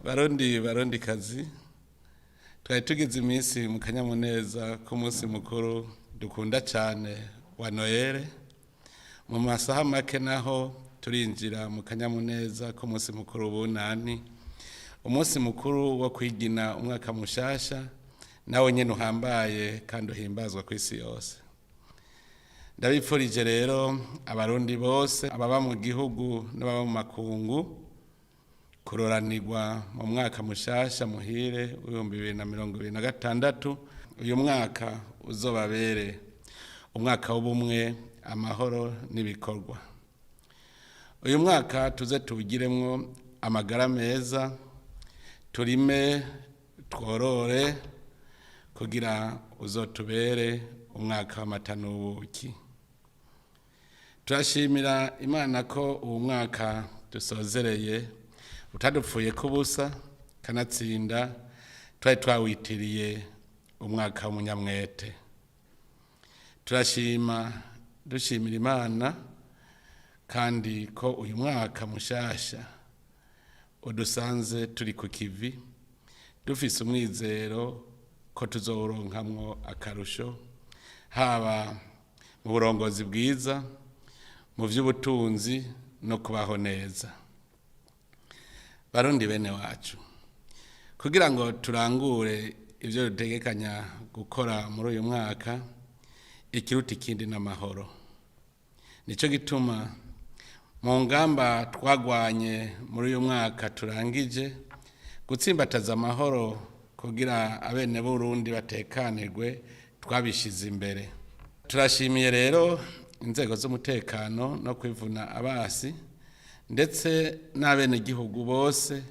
Barundi, barundi kazi, twari tugize iminsi mu kanyamuneza k'umunsi mukuru dukunda cyane wa Noël. Mu masaha make naho turinjira mu kanyamuneza k'umunsi mukuru w'Ubunani, umunsi mukuru wo kwigina umwaka mushasha, nawe nyene uhambaye kandi uhimbazwa ku isi yose. Ndabipfurije rero Abarundi bose, ababa mu gihugu n'ababa mu makungu, kuroranirwa mu mwaka mushasha muhire w'2026. Uyu mwaka uzobabere umwaka w'ubumwe, amahoro n'ibikorwa. Uyu mwaka tuze tuwugiremwo amagara meza, turime, tworore, kugira uzotubere umwaka w'amata n'ubuki. Turashimira Imana ko uwu mwaka dusozereye utadupfuye kubusa, kanatsinda twari twawitiriye umwaka w'umunyamwete. Turashima, dushimira Imana kandi ko uyu mwaka mushasha udusanze turi ku kivi, dufise umwizero ko tuzowuronkamwo akarusho, haba mu burongozi bwiza, mu vy'ubutunzi no kubaho neza. Barundi bene wacu, kugira ngo turangure ivyo dutegekanya gukora muri uyu mwaka, ikiruta ikindi n'amahoro. Nico gituma mu ngamba twagwanye muri uyu mwaka turangije, gutsimbataza amahoro kugira abene Burundi batekanirwe twabishize imbere. Turashimiye rero inzego z'umutekano no kwivuna abasi, ndetse n'abenegihugu bose,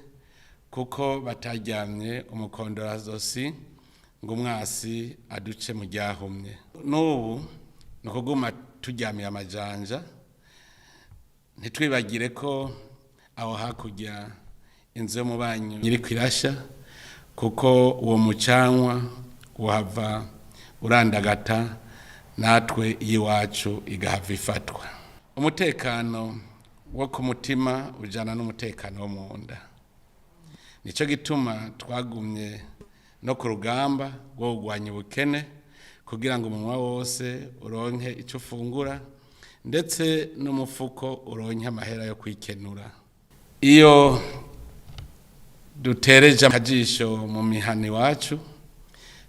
kuko bataryamye umukondorazosi ngo umwasi aduce mu ryahumye. N'ubu ni ukuguma turyamiye amajanja, ntitwibagire ko aho hakurya inzu y'umubanyi iri kwirasha, kuko uwo mucanwa uhava urandagata natwe iyiwacu igahava ifatwa. Umutekano wo ku mutima ujana n'umutekano wo mu nda. Nico gituma twagumye no ku rugamba rwo kurwanya ubukene, kugira ngo umunwa wose uronke icyo ufungura, ndetse n'umufuko uronke amahera yo kwikenura. Iyo dutereje akajisho mu mihana iwacu,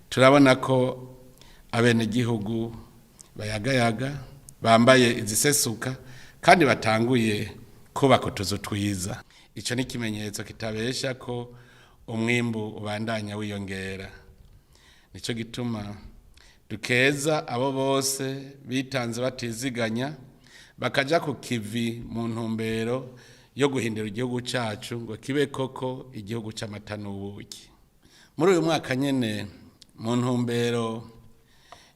turabona ko abenegihugu bayagayaga, bambaye izisesuka, kandi batanguye kubaka utuzu twiza. Ico ni ikimenyetso kitabesha ko umwimbu ubandanya wiyongera. Nico gituma dukeza abo bose bitanze batiziganya, bakaja ku kivi mu ntumbero yo guhindura igihugu cacu ngo kibe koko igihugu c'amata n'ubuki. Muri uyu mwaka nyene, mu ntumbero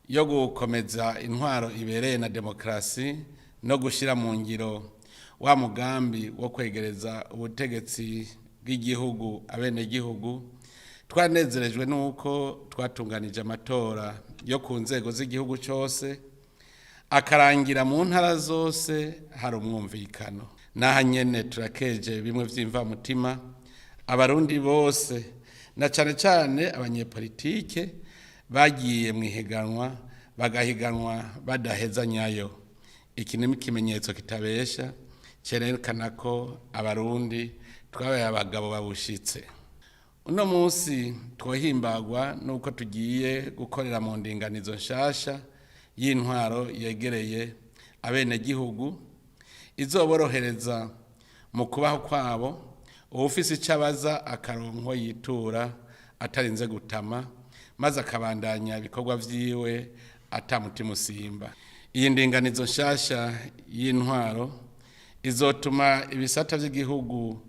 yo gukomeza intwaro ibereye na demokarasi no gushyira mu ngiro wa mugambi wo kwegereza ubutegetsi bw'igihugu abenegihugu, twanezerejwe n'uko twatunganije amatora yo ku nzego z'igihugu cyose, akarangira mu ntara zose hari umwumvikano. N'aha nyene turakeje bimwe vy'imvamutima Abarundi bose, na cane cane abanyepolitike bagiye mu ihiganwa, bagahiganwa badaheza nyayo. Iki ni ikimenyetso kitabesha cerekana ko Abarundi twabaye abagabo babushitse. Uno munsi twohimbagwa nuko tugiye gukorera mu ndinganizo nshasha y'intwaro yegereye abenegihugu, izoborohereza mu kubaho kwabo, uwufise icyo abaza akaronko yitura atarinze gutama, maze akabandanya ibikorwa vyiwe atamutima usimba. Iyi ndinganizo nshasha y'intwaro izotuma ibisata vy'igihugu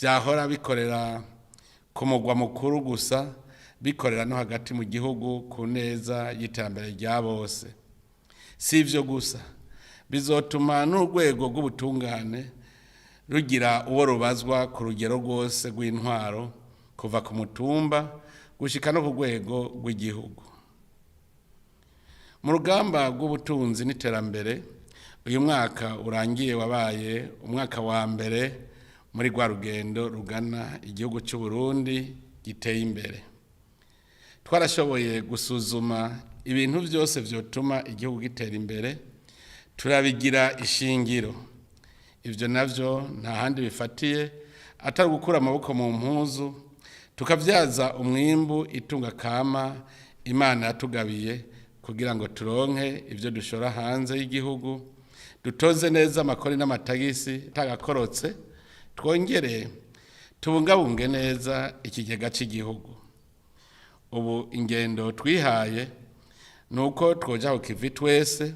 vyahora bikorera ku mugwa mukuru gusa bikorera no hagati mu gihugu, ku neza y'iterambere rya bose. Si ivyo gusa, bizotuma n'urwego rw'ubutungane rugira uwo rubazwa ku rugero rwose rw'intwaro, kuva ku mutumba gushika no ku rwego rw'igihugu. Mu rugamba rw'ubutunzi n'iterambere, uyu mwaka urangiye wabaye umwaka wa mbere. Muri rwa rugendo rugana igihugu cy'u Burundi giteye imbere, twarashoboye gusuzuma ibintu byose byotuma igihugu gitera imbere, turabigira ishingiro. Ibyo navyo nta handi bifatiye atari gukura amaboko mu mpuzu, tukabyaza umwimbu itunga kama Imana yatugabiye, kugira ngo turonke ibyo dushora hanze y'igihugu, dutoze neza amakori n'amatagisi tagakorotse, twongere tubungabunge neza ikigega cy'igihugu. Ubu ingendo twihaye ni uko twoja ku kivi twese,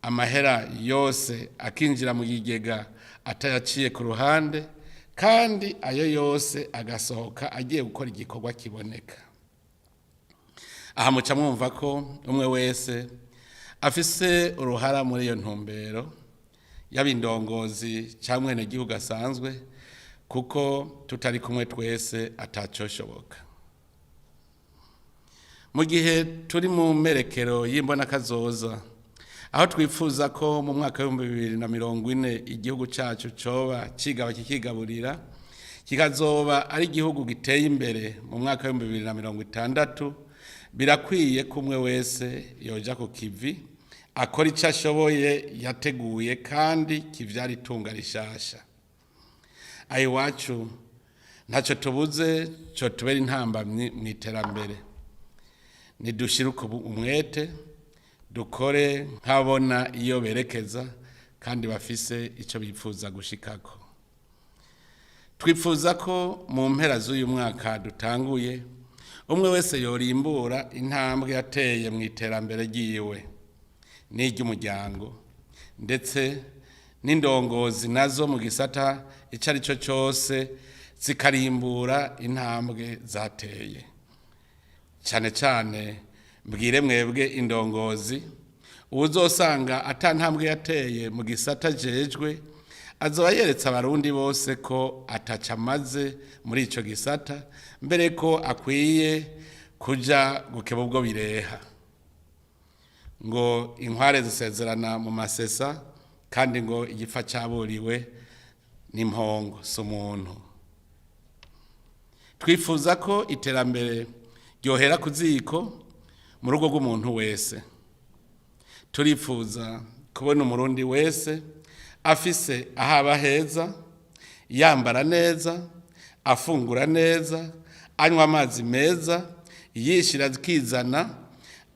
amahera yose akinjira mu kigega atayaciye ku ruhande, kandi ayo yose agasohoka agiye gukora igikorwa kiboneka. Aha muca mwumva ko umwe wese afise uruhara muri iyo ntumbero, yaba indongozi cyangwa umwenegihugu asanzwe, kuko tutari kumwe twese atacoshoboka. Mu gihe turi mu merekero y'imbonakazoza, aho twifuza ko mu mwaka w'2040 igihugu cyacu coba kigaba kikigaburira, kikazoba ari igihugu giteye imbere mu mwaka w'2060, birakwiye ko umwe wese yoja ku kivi, akora icyo ashoboye yateguye kandi kivyara itunga rishasha. Aho iwacu ntacyo tubuze cyo tubera intambamyi mu iterambere. Nidushire umwete, dukore nk'abona iyo berekeza kandi bafise icyo bifuza gushikako. Twifuza ko mu mpera z'uyu mwaka dutanguye, umwe wese yorimbura intambwe yateye mu iterambere ryiwe n'iry'umuryango, ndetse n'indongozi nazo mu gisata icyo ari cyo cyose zikarimbura intambwe zateye. Cyane cyane mbwire mwebwe indongozi, uwuzosanga ata ntambwe yateye mu gisata ajejwe, azoba yeretse Abarundi bose ko ataca amaze muri ico gisata, mbere ko akwiye kuja gukeba ubwo bireha. Ngo inkware zisezerana mu masesa, kandi ngo igipfa caburiwe n'impongo si umuntu. Twifuza ko iterambere ryohera ku ziko mu rugo rw'umuntu wese. Turifuza kubona Umurundi wese afise aho aba heza, yambara neza, afungura neza, anywa amazi meza, yishira akizana,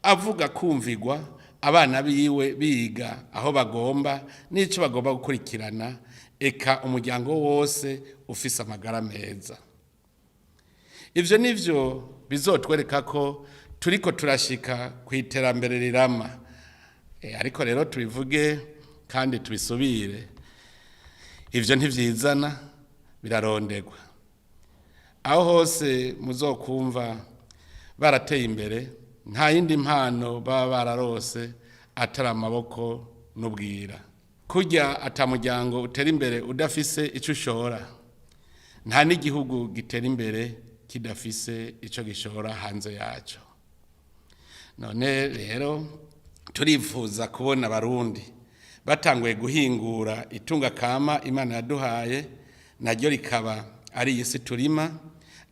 avuga kumvigwa, abana biwe biga aho bagomba n'ico bagomba gukurikirana, eka umuryango wose ufise amagara meza. Ivyo nivyo bizotwereka ko turiko turashika ku iterambere rirama. Ariko rero tubivuge kandi tubisubire, ivyo ntivyizana, birarondegwa. Aho hose muzokumva barateye imbere, nta yindi mpano baba bararose atari amaboko n'ubwira. Kurya ata muryango utera imbere udafise ico ushora, nta n'igihugu gitera imbere kidafise ico gishora hanze yaco. None rero turifuza kubona Abarundi batanguye guhingura itunga kama Imana yaduhaye, naryo rikaba ari iyi si turima,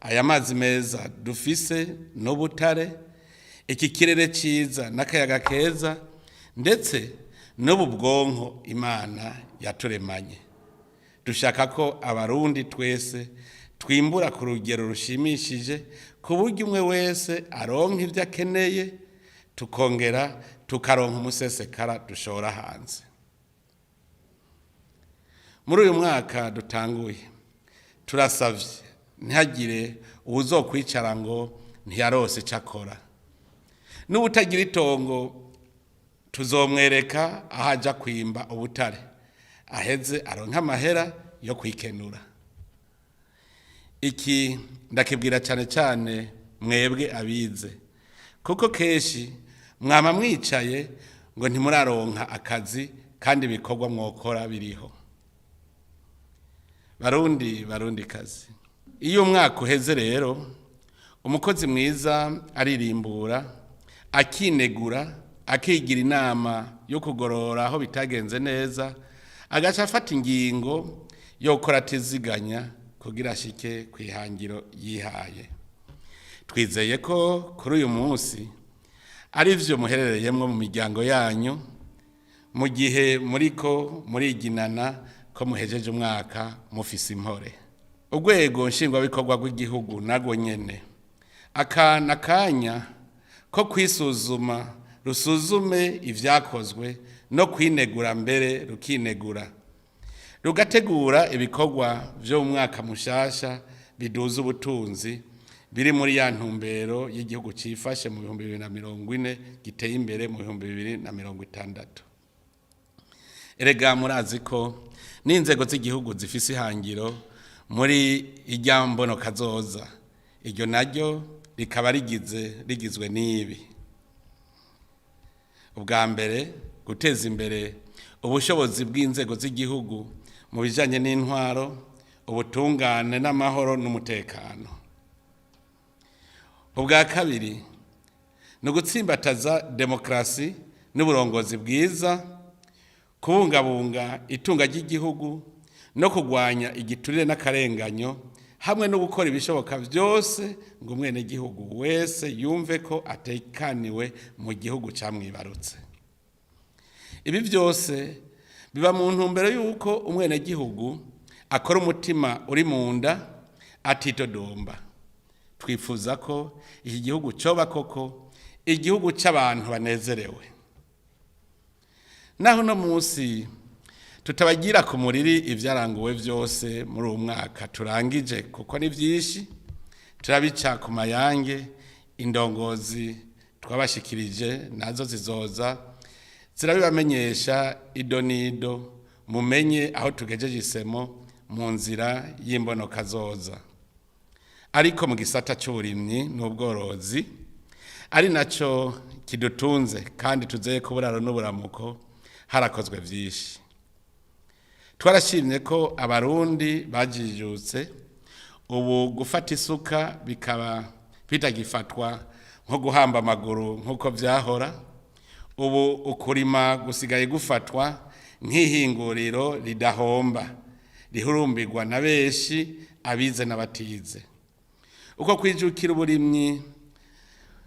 aya mazi meza dufise n'ubutare, iki kirere ciza n'akayaga keza, ndetse n'ubu bwonko Imana yaturemanye. Dushaka ko Abarundi twese twimbura ku rugero rushimishije, ku buryo umwe wese aronka ibyo akeneye, tukongera tukaronka umusesekara dushora hanze. Muri uyu mwaka dutanguye, turasavye ntihagire uwuzokwicara ngo ntiyarose icyo akora. N'ubutagira itongo tuzomwereka aho aja kwimba ubutare, aheze aronke amahera yo kwikenura. Iki ndakibwira cyane cyane mwebwe abize, kuko kenshi mwama mwicaye ngo ntimuraronka akazi kandi ibikorwa mwokora biriho. Barundi, Barundi kazi, iyo umwaka uheze rero, umukozi mwiza aririmbura, akinegura, akigira inama yo kugorora aho bitagenze neza, agaca afata ingingo yo gukora atiziganya kugira ashike ku ihangiro yihaye. Twizeye ko kuri uyu munsi ari byo muherereyemo mu miryango yanyu, mu gihe muriko muriginana ko muhejeje umwaka mufise impore. Urwego nshingwabikorwa rw'igihugu narwo nyene aka n'akanya ko kwisuzuma, rusuzume ibyakozwe no kwinegura, mbere rukinegura, rugategura ibikorwa byo mu mwaka mushasha biduza ubutunzi, biri muri ya ntumbero y'igihugu cifashe mu 2040, giteye imbere mu 2060. Erega murazi ko n'inzego z'igihugu zifise ihangiro muri irya mbono kazoza, iryo naryo rikaba rigizwe n'ibi: ubwa mbere, guteza imbere ubushobozi bw'inzego z'igihugu mu bijanye n'intwaro, ubutungane n'amahoro n'umutekano; ubwa kabiri, ni ugutsimbataza demokarasi n'uburongozi bwiza, kubungabunga itunga ry'igihugu no kurwanya igiturire n'akarenganyo, hamwe no gukora ibishoboka byose ngo umwenegihugu wese yumve ko atekaniwe mu gihugu camwibarutse. Ibi byose biba mu ntumbero y'uko umwenegihugu akora umutima uri mu nda, atitodomba. Twifuza ko iki gihugu coba koko igihugu c'abantu banezerewe. Naho uno munsi tutabagira ku muriri ibyaranguwe byose muri uwo mwaka turangije, kuko ni byinshi, turabica ku mayange. Indongozi twabashikirije nazo zizoza zirabibamenyesha ido n'ido, mumenye aho tugejeje isemo mu nzira y'imbonokazoza. Ariko mu gisata cy'uburimyi n'ubworozi, ari nacyo kidutunze kandi tuzeye ko uburaro n'uburamuko, harakozwe byinshi. Twarashimye ko Abarundi bajijutse, ubu gufata isuka bikaba bitagifatwa nko guhamba amaguru nk'uko byahora. Ubu ukurima gusigaye gufatwa nk'ihinguriro ridahomba, rihurumbirwa na benshi, abize n'abatize. Uko kwijukira uburimyi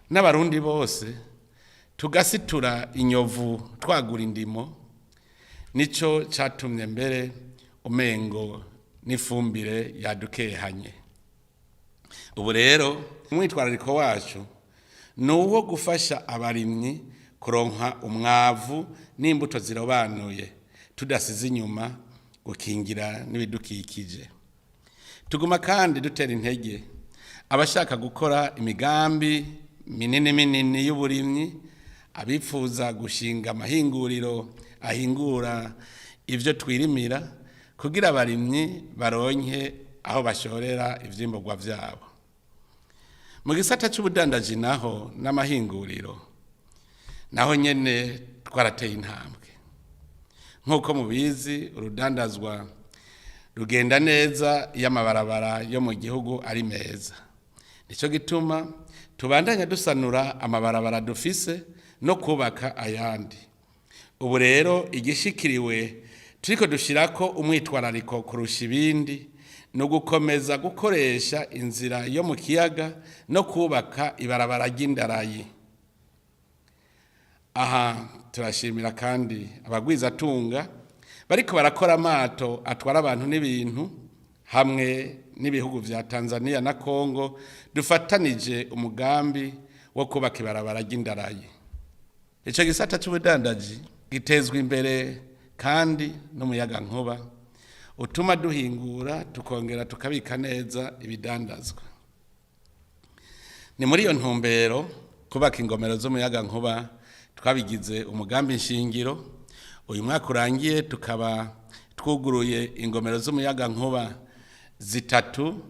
n'Abarundi bose tugasitura inyovu, twagura indimo, nico catumye mbere umengo n'ifumbire yadukehanye. Ubu rero umwitwarariko wacu ni uwo gufasha abarimyi kuronka umwavu n'imbuto zirobanuye, tudasize inyuma gukingira n'ibidukikije. Tuguma kandi dutera intege abashaka gukora imigambi minini minini y'uburimyi, abifuza gushinga amahinguriro ahingura ibyo twirimira, kugira abarimyi baronke aho bashorera ivyimburwa vyabo. Mu gisata c'ubudandaji naho n'amahinguriro, naho nyene twarateye intambwe. Nk'uko mubizi, urudandazwa rugenda neza iyo amabarabara yo mu gihugu ari meza. Nico gituma tubandanya dusanura amabarabara dufise no kubaka ayandi. Ubu rero igishikiriwe turiko dushirako umwitwarariko kurusha ibindi ni ugukomeza gukoresha inzira yo mu kiyaga no kubaka ibarabara ry'indarayi. Aha turashimira kandi abagwizatunga bariko barakora amato atwara abantu n'ibintu, hamwe n'ibihugu vya Tanzania na Congo dufatanije umugambi wo kubaka ibarabara ry'indarayi. Ico gisata c'ubudandaji gitezwa imbere kandi n'umuyaga nkuba utuma duhingura tukongera tukabika neza ibidandazwa. Ni muri iyo ntumbero kubaka ingomero z'umuyaga nkuba twabigize umugambi nshingiro. Uyu mwaka urangiye tukaba twuguruye ingomero z'umuyaga nkuba zitatu,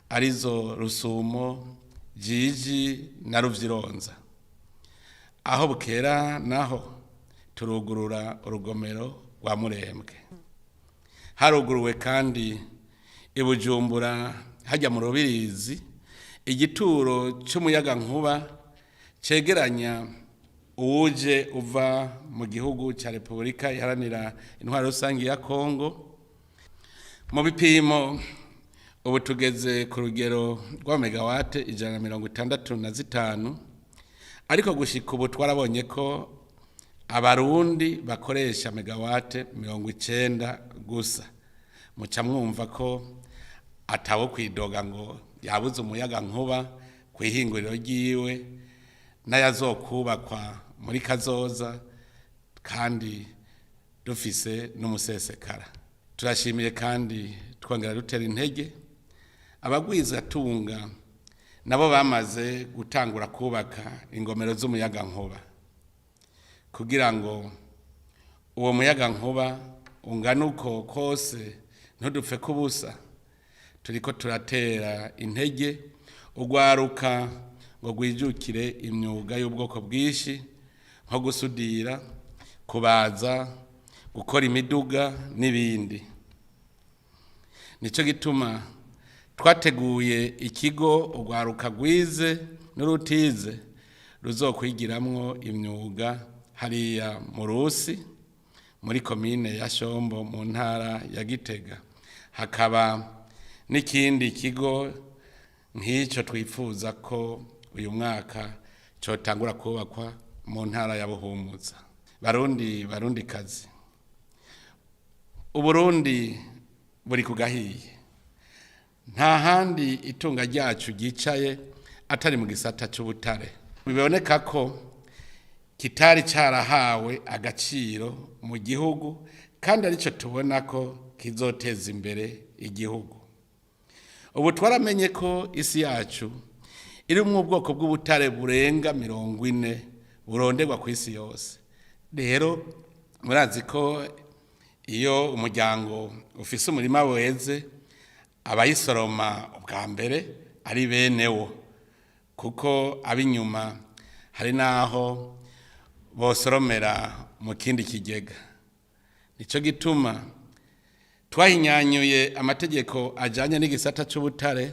arizo Rusumo, Jiji na Ruvyironza. Aho bukera naho turugurura urugomero rwa Murembwe. Haruguruwe kandi i Bujumbura hajya mu Rubirizi igituro c'umuyaga nkuba cegeranya uwuje uva mu gihugu cya Repubulika Iharanira Intwaro Rusange ya Kongo. Mu bipimo, ubu tugeze ku rugero rwa megawate 165, ariko gushika ubu twarabonye ko Abarundi bakoresha megawate 90 gusa. Muca mwumva ko atawo kwidoga ngo yabuze umuyaga nkuba ku ihinguriro ryiwe n'ayazokubakwa muri kazoza, kandi dufise n'umusesekara. Turashimiye kandi twongera dutera intege abagwizatunga nabo bamaze gutangura kubaka ingomero z'umuyaga nkuba, kugira ngo uwo muyaga nkuba ungana uko kose ntudupfe kubusa. Turiko turatera intege urwaruka ngo rwijukire imyuga y'ubwoko bwinshi, nko gusudira, kubaza, gukora imiduga n'ibindi. Nicyo gituma twateguye ikigo urwaruka rwize n'urutize ruzokwigiramwo imyuga hariya mu Rusi, muri komine ya Shombo, mu ntara ya Gitega. Hakaba n'ikindi kigo nk'icyo twifuza ko uyu mwaka cotangura kubakwa mu ntara ya Buhumuza. Barundi, Barundi kazi, Uburundi buri ku gahiye. Nta handi itunga ryacu ryicaye atari mu gisata c'ubutare. Biboneka ko kitari carahawe agaciro mu gihugu, kandi arico tubona ko kizoteza imbere igihugu. Ubu twaramenye ko isi yacu irimwo ubwoko bw'ubutare burenga 40 buronderwa ku isi yose. Rero murazi ko iyo umuryango ufise umurima weze, abayisoroma ubwa mbere ari bene wo, kuko ab'inyuma hari n'aho bosoromera mu kindi kigega. Nico gituma twahinyanyuye amategeko ajanye n'igisata c'ubutare,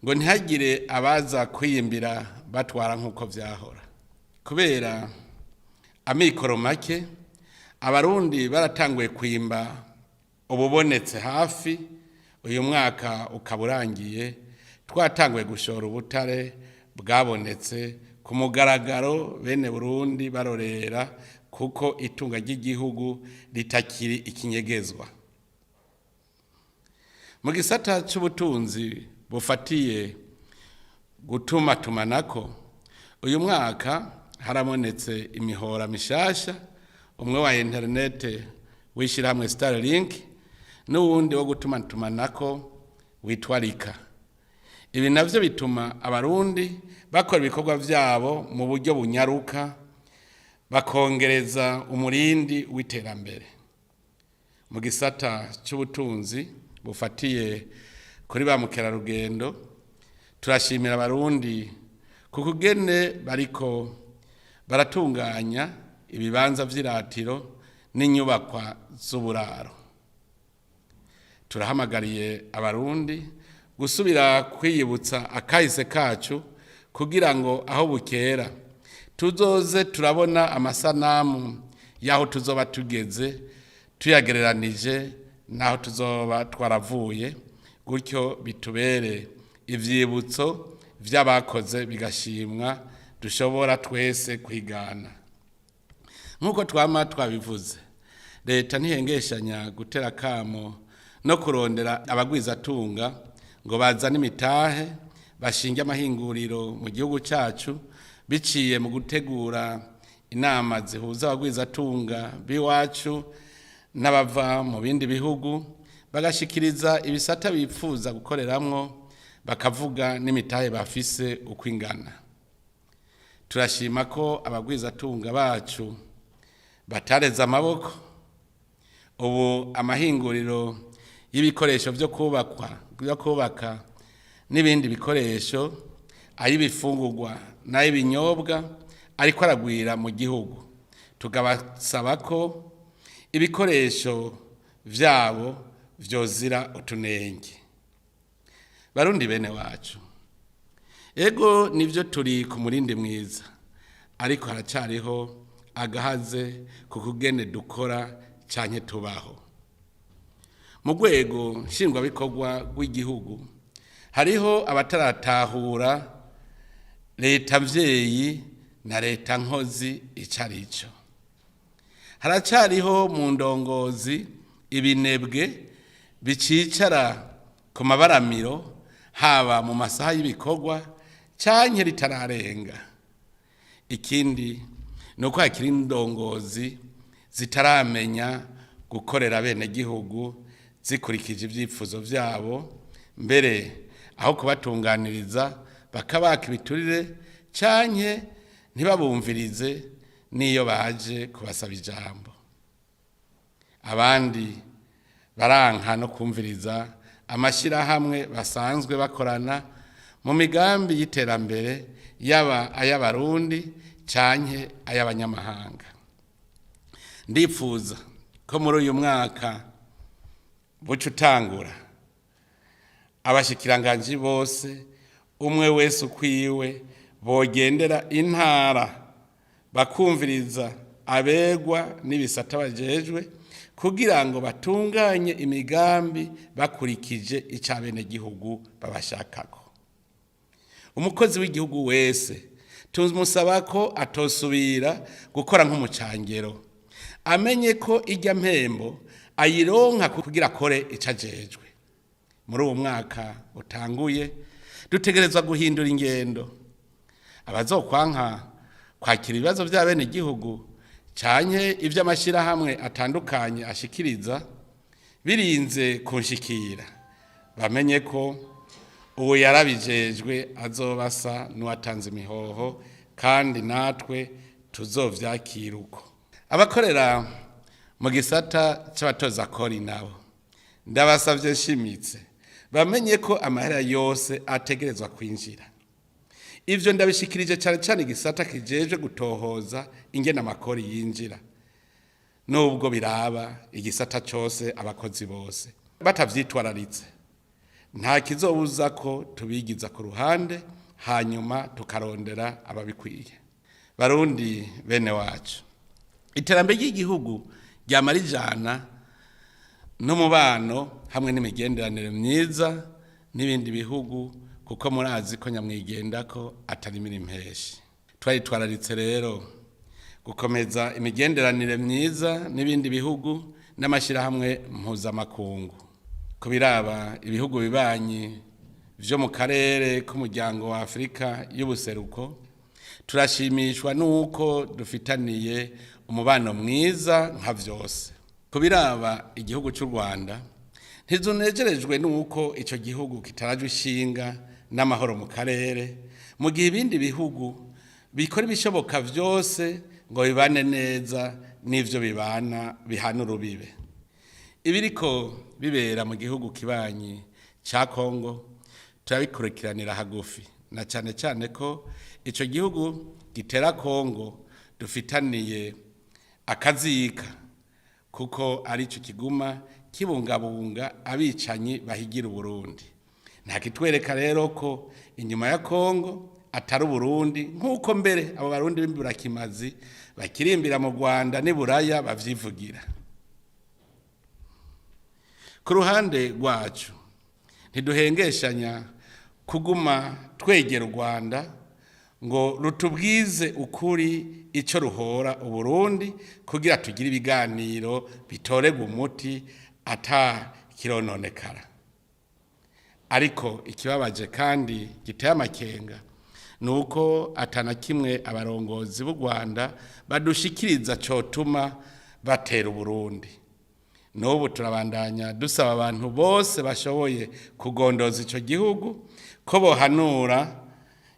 ngo ntihagire abaza kwiyimbira batwara nk'uko vyahora. Kubera amikoro make, Abarundi baratanguye kwimba ububonetse hafi. Uyu mwaka ukaba urangiye twatanguye gushora ubutare bwabonetse ku mugaragaro, bene Burundi barorera, kuko itunga ry'igihugu ritakiri ikinyegezwa. Mu gisata c'ubutunzi bufatiye gutumatumanako, uyu mwaka harabonetse imihora mishasha, umwe wa interinete w'ishyirahamwe Starlink n'uwundi wo gutumatumanako witwa Rika. Ibi navyo bituma Abarundi bakora ibikorwa vyabo mu buryo bunyaruka, bakongereza umurindi w'iterambere. Mu gisata c'ubutunzi bufatiye kuri ba mukerarugendo, turashimira Abarundi ku kugene bariko baratunganya ibibanza vy'iratiro n'inyubakwa z'uburaro. Turahamagariye Abarundi gusubira kwiyibutsa akahise kacu, kugira ngo aho bukera tuzoze turabona amasanamu y'aho tuzoba tugeze, tuyagereranije n'aho tuzoba twaravuye, gutyo bitubere ivyibutso vy'abakoze bigashimwa dushobora twese kwigana. Nk'uko twama twabivuze, leta ntihengeshanya gutera kamo no kurondera abagwizatunga ngo bazane imitahe, bashinge amahinguriro mu gihugu cacu, biciye mu gutegura inama zihuza abagwizatunga b'iwacu n'abava mu bindi bihugu, bagashikiriza ibisata bipfuza gukoreramwo, bakavuga n'imitahe bafise uko ingana. Turashima ko abagwizatunga bacu batareze amaboko. Ubu amahinguriro y'ibikoresho vyo kubakwa, byo kubaka n'ibindi bikoresho, ay'ibifungurwa n'ay'ibinyobwa ariko aragwira mu gihugu, tukabasaba ko ibikoresho vyabo vyozira utunenge. Barundi bene wacu, ego nivyo, turi ku murindi mwiza, ariko haracariho agahaze ku kugene dukora canke tubaho. Mu rwego nshingwabikorwa rw'igihugu hariho abataratahura leta mvyeyi na leta nkozi icarico. Haracariho mu ndongozi ibinebwe bicicara ku mabaramiro, haba mu masaha y'ibikorwa canke ritararenga. Ikindi ni uko hakiri indongozi zitaramenya gukorera bene gihugu zikurikije ibyifuzo vyabo, mbere aho kubatunganiriza bakabaka ibiturire canke ntibabumvirize n'iyo baje kubasaba ijambo. Abandi baranka no kumviriza amashyirahamwe basanzwe bakorana mu migambi y'iterambere, yaba ay'Abarundi canke ay'abanyamahanga. Ndipfuza ko muri uyu mwaka buca utangura, abashikiranganji bose umwe wese ukwiwe bogendera intara, bakumviriza abegwa n'ibisata bajejwe, kugira ngo batunganye imigambi bakurikije ico abenegihugu babashakako. Umukozi w'igihugu wese tumusaba ko atosubira gukora nk'umucangero, amenye ko irya mpembo ayironka kugira akore ico ajejwe. Muri uwo mwaka utanguye dutegerezwa guhindura ingendo. Abazokwanka kwakira ibibazo vy'abenegihugu canke ivy'amashirahamwe atandukanye ashikiriza birinze kunshikira, bamenye ko uwo yarabijejwe azobasa n'uwatanze imihoho, kandi natwe tuzovyakira uko. Abakorera mu gisata c'abatoza kori nabo ndabasavye nshimitse bamenye ko amahera yose ategerezwa kwinjira. Ivyo ndabishikirije cane cane igisata kijejwe gutohoza ingene amakori yinjira, nubwo biraba igisata cose abakozi bose. Batavyitwararitse, nta kizobuza ko tubigiza ku ruhande, hanyuma tukarondera ababikwiye. Barundi bene wacu, iterambere ry'igihugu ryama rijana n'umubano hamwe n'imigenderanire myiza n'ibindi bihugu, kuko murazi ko nyamwigendako atarimira impeshi. Twaritwararitse rero gukomeza imigenderanire myiza n'ibindi bihugu n'amashyirahamwe mpuzamakungu. Ku biraba ibihugu bibanyi vyo mu karere k'umuryango wa Afurika y'ubuseruko, turashimishwa n'uko dufitaniye umubano mwiza nka vyose. Ku biraba igihugu c'u Rwanda, ntizunejerejwe n'uko ico gihugu kitarajwe ishinga n'amahoro mu karere, mu gihe ibindi bihugu bikora ibishoboka vyose ngo bibane neza n'ivyo bibana bihana urubibe. Ibiriko bibera mu gihugu kibanyi ca Kongo turabikurikiranira hagufi, na cane cane ko ico gihugu gitera Kongo dufitaniye akazika, kuko arico kiguma kibungabunga abicanyi bahigira Uburundi. Nta kitwereka rero ko inyuma ya Kongo atari Uburundi, nk'uko mbere abo Barundi b'imburakimazi bakirimbira mu Rwanda n'i Buraya bavyivugira. Ku ruhande rwacu ntiduhengeshanya kuguma twegera u Rwanda ngo rutubwize ukuri ico ruhora Uburundi, kugira tugire ibiganiro bitoregwa umuti ata kirononekara. Ariko ikibabaje kandi giteye amakenga ni uko atana kimwe abarongozi b'u Rwanda badushikiriza cotuma batera Uburundi. N'ubu turabandanya dusaba abantu bose bashoboye kugondoza ico gihugu ko bohanura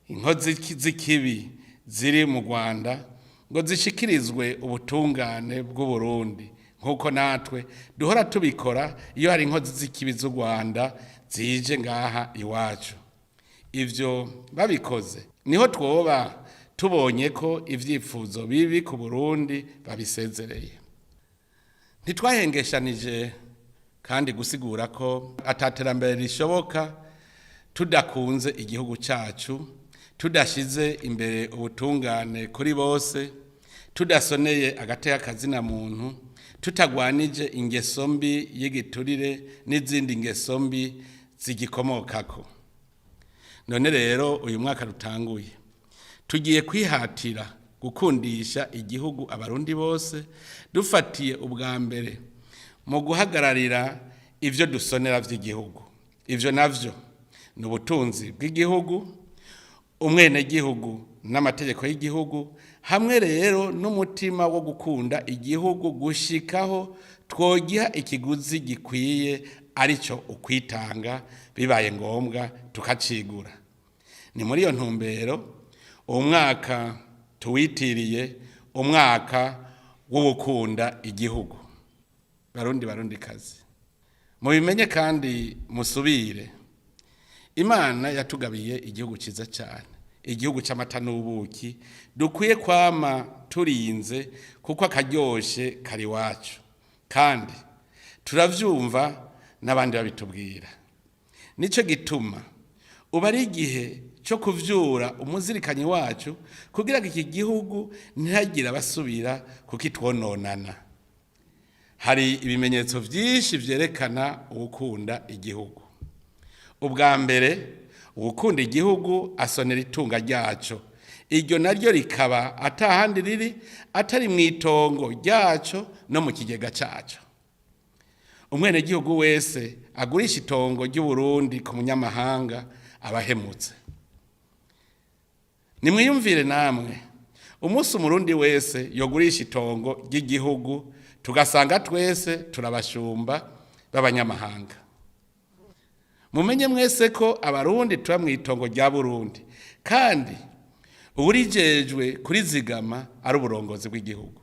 inkozi z'ikibi ziri mu Rwanda ngo zishikirizwe ubutungane bw'Uburundi, nk'uko natwe duhora tubikora iyo hari inkozi z'ikibi z'u Rwanda zije ngaha iwacu. Ivyo babikoze niho twoba tubonye ko ivyifuzo bibi ku Burundi babisezereye. Ntitwahengeshanije kandi gusigura ko ataterambere rishoboka tudakunze igihugu cacu, tudashize imbere ubutungane kuri bose, tudasoneye agateka kazina muntu, Tutagwanije ingeso mbi y'igiturire n'izindi ngeso mbi zigikomokako. None rero uyu mwaka dutanguye tugiye kwihatira gukundisha igihugu Abarundi bose, dufatiye ubwa mbere mu guhagararira ivyo dusonera vy'igihugu. Ivyo navyo ni ubutunzi bw'igihugu, umwenegihugu n'amategeko y'igihugu, hamwe rero n'umutima wo gukunda igihugu gushikaho twogiha ikiguzi gikwiye, arico ukwitanga, bibaye ngombwa tukacigura. Ni muri iyo ntumbero uwo mwaka tuwitiriye umwaka wo gukunda igihugu. Barundi, Barundi kazi, mubimenye kandi musubire, Imana yatugabiye igihugu cyiza cyane, igihugu cy'amata n'ubuki, dukwiye kwama turinze kuko akaryoshe kari iwacu, kandi turavyumva n'abandi babitubwira. Nicyo gituma ubu ari igihe cyo kuvyura umuzirikanyi wacu kugira ngo iki gihugu ntihagire abasubira kukitwononana. Hari ibimenyetso byinshi vyerekana uwukunda igihugu. Ubwa mbere, uwukunda igihugu asonera itunga ryaco, iryo naryo rikaba atahandi riri atari mu itongo ryaco no mu kigega caco. Umwenegihugu wese agurisha itongo ry'Uburundi ku munyamahanga aba ahemutse. Nimwiyumvire namwe umunsi Umurundi wese yogurisha itongo ry'igihugu, tugasanga twese turabashumba b'abanyamahanga. Mumenye mwese ko Abarundi tuba mu itongo rya Burundi, kandi uburijejwe kurizigama ari uburongozi bw'igihugu.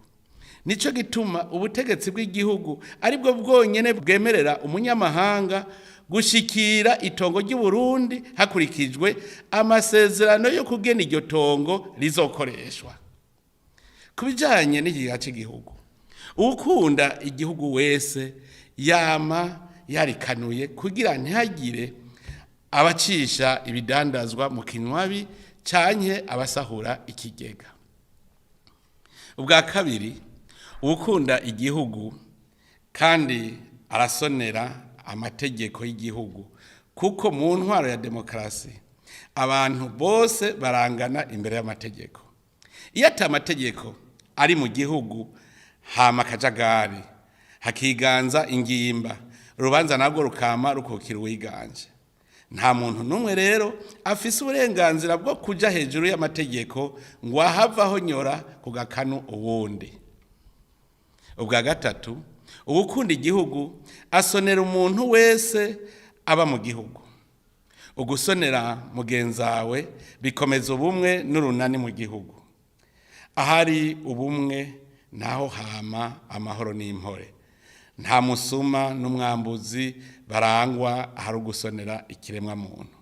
Nico gituma ubutegetsi bw'igihugu aribwo bwonyene bwemerera umunyamahanga gushikira itongo ry'Uburundi hakurikijwe amasezerano yo kugena iryo tongo rizokoreshwa. Ku bijanye n'ikigega c'igihugu, uwukunda igihugu wese yama yarikanuye kugira ntihagire abacisha ibidandazwa mu kinywabi canke abasahura ikigega. Ubwa kabiri, uwukunda igihugu kandi arasonera amategeko y'igihugu, kuko mu ntwaro ya demokarasi abantu bose barangana imbere y'amategeko. Iyo ata amategeko ari mu gihugu, hama akajagari, hakiganza ingimba, urubanza nabwo rukama rukukira uwiganje. Nta muntu n'umwe rero afise uburenganzira bwo kuja hejuru y'amategeko ngo ahavaho nyora ku gakanu uwundi. Ubwa gatatu, uwukunda igihugu asonera umuntu wese aba mu gihugu. Ugusonera mugenzawe bikomeza ubumwe n'urunani mu gihugu. Ahari ubumwe naho hama amahoro n'impore. Nta musuma n'umwambuzi barangwa ahari ugusonera ikiremwa muntu.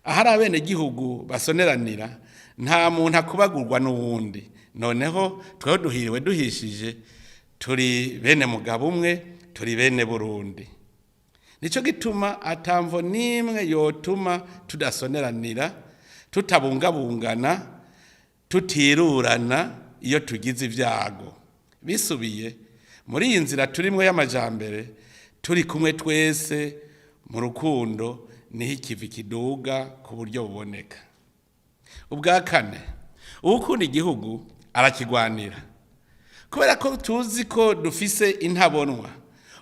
Ahari abenegihugu basoneranira, nta muntu akubagurwa n'uwundi. Noneho tweho duhiriwe duhishije, turi bene mugabo umwe, turi bene Burundi. Nico gituma atamvo n'imwe yotuma tudasoneranira, tutabungabungana, tutirurana iyo tugize ibyago. Bisubiye muri iyi nzira turimwo y'amajambere, turi kumwe twese mu rukundo, niho ikivi kiduga ku buryo buboneka. Ubwa kane, uwukunda igihugu arakigwanira. Kubera ko tuzi ko dufise intabonwa,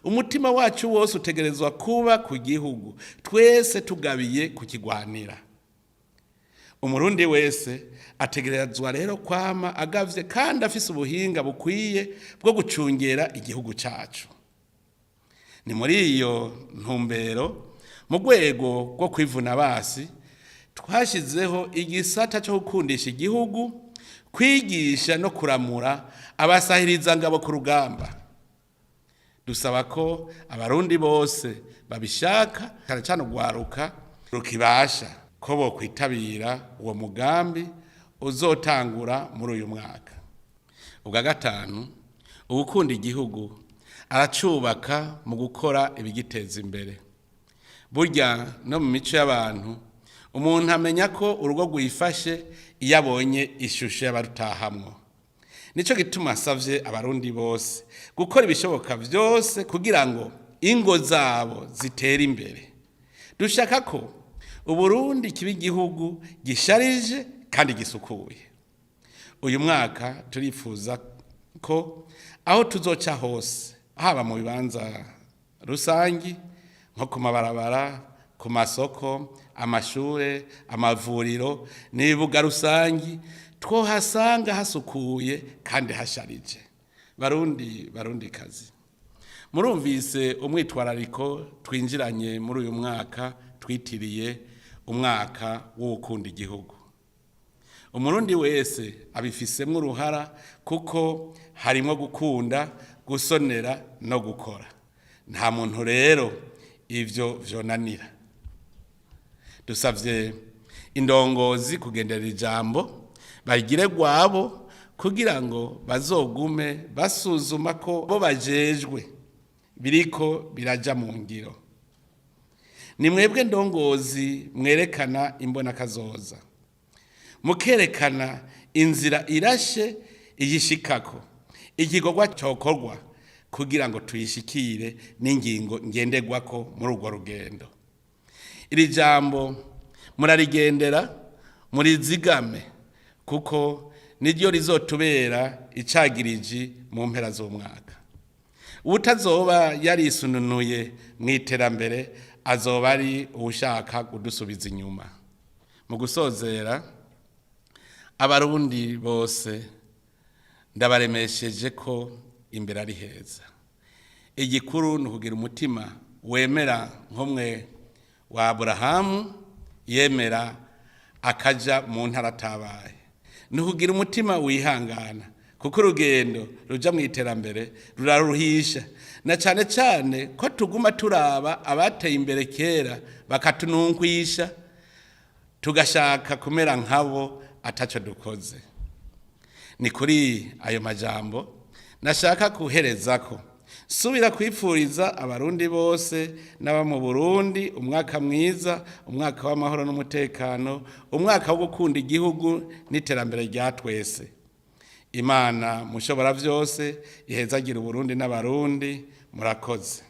umutima wacu wose utegerezwa kuba ku gihugu, twese tugabiye kukigwanira. Umurundi wese ategerezwa rero kwama agavye kandi afise ubuhinga bukwiye bwo gucungera igihugu cacu. Ni muri iyo ntumbero, mu rwego rwo kwivuna basi, twashizeho igisata cyo gukundisha igihugu, kwigisha no kuramura abasahiriza ngabo ku rugamba. Dusaba ko Abarundi bose babishaka, cyane cyane urwaruka rukibasha, ko bokwitabira uwo mugambi uzotangura muri uyu mwaka. Ubwa gatanu, uwukunda igihugu aracubaka mu gukora ibigiteza imbere. Burya no mu mico y'abantu, umuntu amenya ko urugo rwifashe iyo abonye ishusho y'abarutahamwo. Nico gituma nsavye Abarundi bose gukora ibishoboka vyose kugira ngo ingo zabo zitere imbere. Dushaka ko Uburundi kiba igihugu gisharije kandi gisukuye. Uyu mwaka turifuza ko aho tuzoca hose, haba mu bibanza rusangi nko ku mabarabara, ku masoko, amashure, amavuriro n'ibibuga rusangi, twohasanga hasukuye kandi hasharije. Barundi, Barundi kazi, murumvise umwitwarariko twinjiranye muri uyu mwaka twitiriye umwaka w'ukunda igihugu. Umurundi wese abifisemwo uruhara, kuko harimo gukunda, gusonera no gukora. Nta muntu rero ivyo vyonanira. Dusavye indongozi kugendera ijambo bagire gwabo, kugira ngo bazogume basuzuma ko bo bajejwe biriko biraja mu ngiro. Ni mwebwe ndongozi mwerekana imbonakazoza, mukerekana inzira irashe iyishikako, igikorwa cokorwa kugira ngo tuyishikire, n'ingingo ngenderwako muri urwo rugendo. Iri jambo murarigendera, murizigame, kuko niryo rizotubera icagiriji mu mpera z'umwaka. Utazoba yarisununuye mu iterambere azoba ari uwushaka kudusubiza inyuma. Mu gusozera, Abarundi bose ndabaremesheje ko imbere ari heza. Igikuru ni ukugira umutima wemera nk'umwe wa Aburahamu yemera akaja mu ntara atabaye, ni ukugira umutima wihangana, kuko urugendo ruja mu iterambere ruraruhisha, na cane cane ko tuguma turaba abateye imbere kera bakatununkwisha, tugashaka kumera nkabo ataco dukoze. Ni kuri ayo majambo nashaka kuherezako subira kwipfuriza Abarundi bose n'aba mu Burundi umwaka mwiza, umwaka w'amahoro n'umutekano, umwaka wo gukunda igihugu n'iterambere rya twese. Imana mushobora vyose ihezagira Uburundi n'Abarundi. Murakoze.